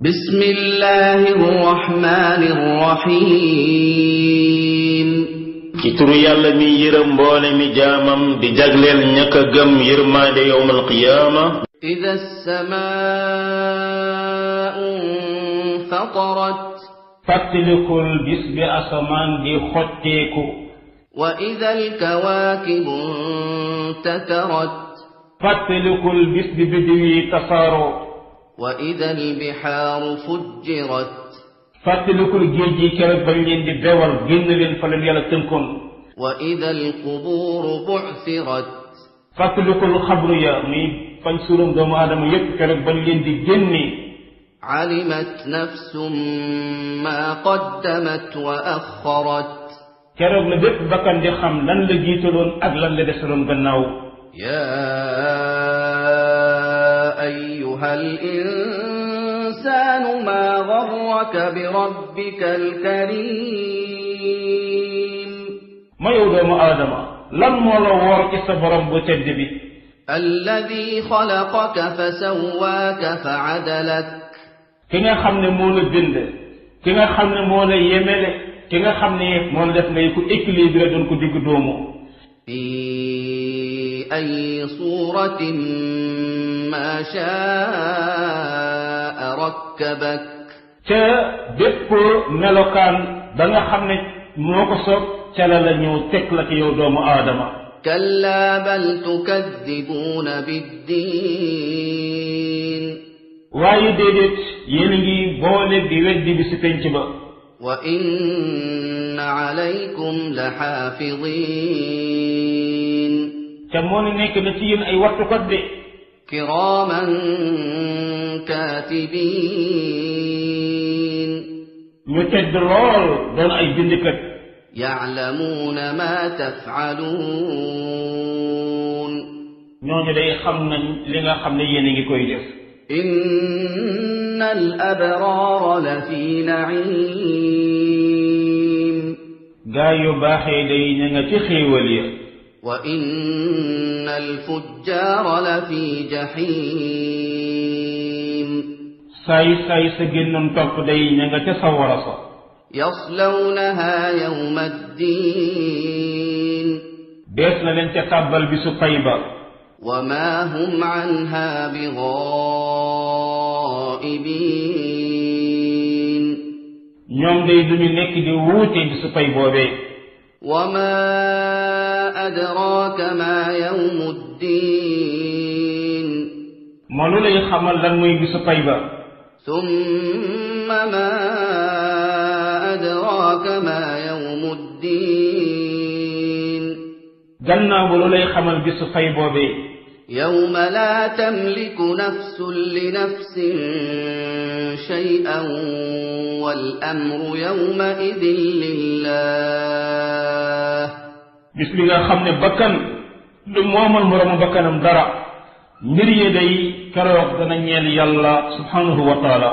بسم الله الرحمن الرحيم ci turu yàlla mi yërëm mboole mi jaamam di jagleel ñak a gëm yërmaande yowmal qiyaama إذا السماء انفطرت fàttalikul bis bi asamaan di xotteeku وإذا الكواكب انتثرت fàttalikul bis bi biddiw yi tasaaroo وإذا البحار فجرت fàttalikul géej gi keroog bañ leen di bewal génn leen fa leen yàlla tënkoon وإذا القبور بعثرت fàttalikul xabru ya muy fañ suuram doomu aadama yépp keroog bañ leen di génne علمت نفس ما قدمت وأخرت keroog la bépp bakkan di xam lan la jiitaloon ak lan la desaloon gannaaw يا أيها الإنسان ما غرك بربك الكريم ma yow doomu aadama lan moo la woor ci sa borom bu tedd bi الذي خلقك فسواك فعدلك ki nga xam ne moo la bind ki nga xam ne moo la yemele ki nga xam ne moo la def ngay ku équilibré doon ko digg doomu في أي صورة ما شاء ركبك ca bépp melokaan ba nga xam ne moo ko soob ca la la ñëw teg la ci yow doomu aadama كلا بل تكذبون بالدين waaye déedéet yéen a ngi boole di weddi bi si penc ba وإن عليكم لحافظين ca moo ne nekk na ci yéen ay wattukat de كراما كاتبين ñu tedd lool doon ay bindkat يعلمون ما تفعلون ñooñu day xam nañ li nga xam ne yéen a ngi koy def إن الأبرار لفي نعيم gaa yu baaxee day ña nga ci xéewal ya وإن الفجار لفي جحيم saay saay sa génnoon topp day ña nga ca sawara sa يصلونها يوم الدين dees na leen ca tàbbal bi su pay ba وما هم عنها بغائبين ñoom day duñu nekk di wuute bi su pay boobee وما أدراك ما يوم الدين moo lu lay xamal lan muy bi su pay ba ثم ما أدراك ما يوم الدين gannaaw ba lu lay xamal bi su pay boobee يوم لا تملك نفس لنفس شيئا والأمر يومئذ لله bis bi nga xam ne bakkan du moomal moroomu bakkanam dara mbir yi day keroog dana ñeel yàlla subhanahu wa taala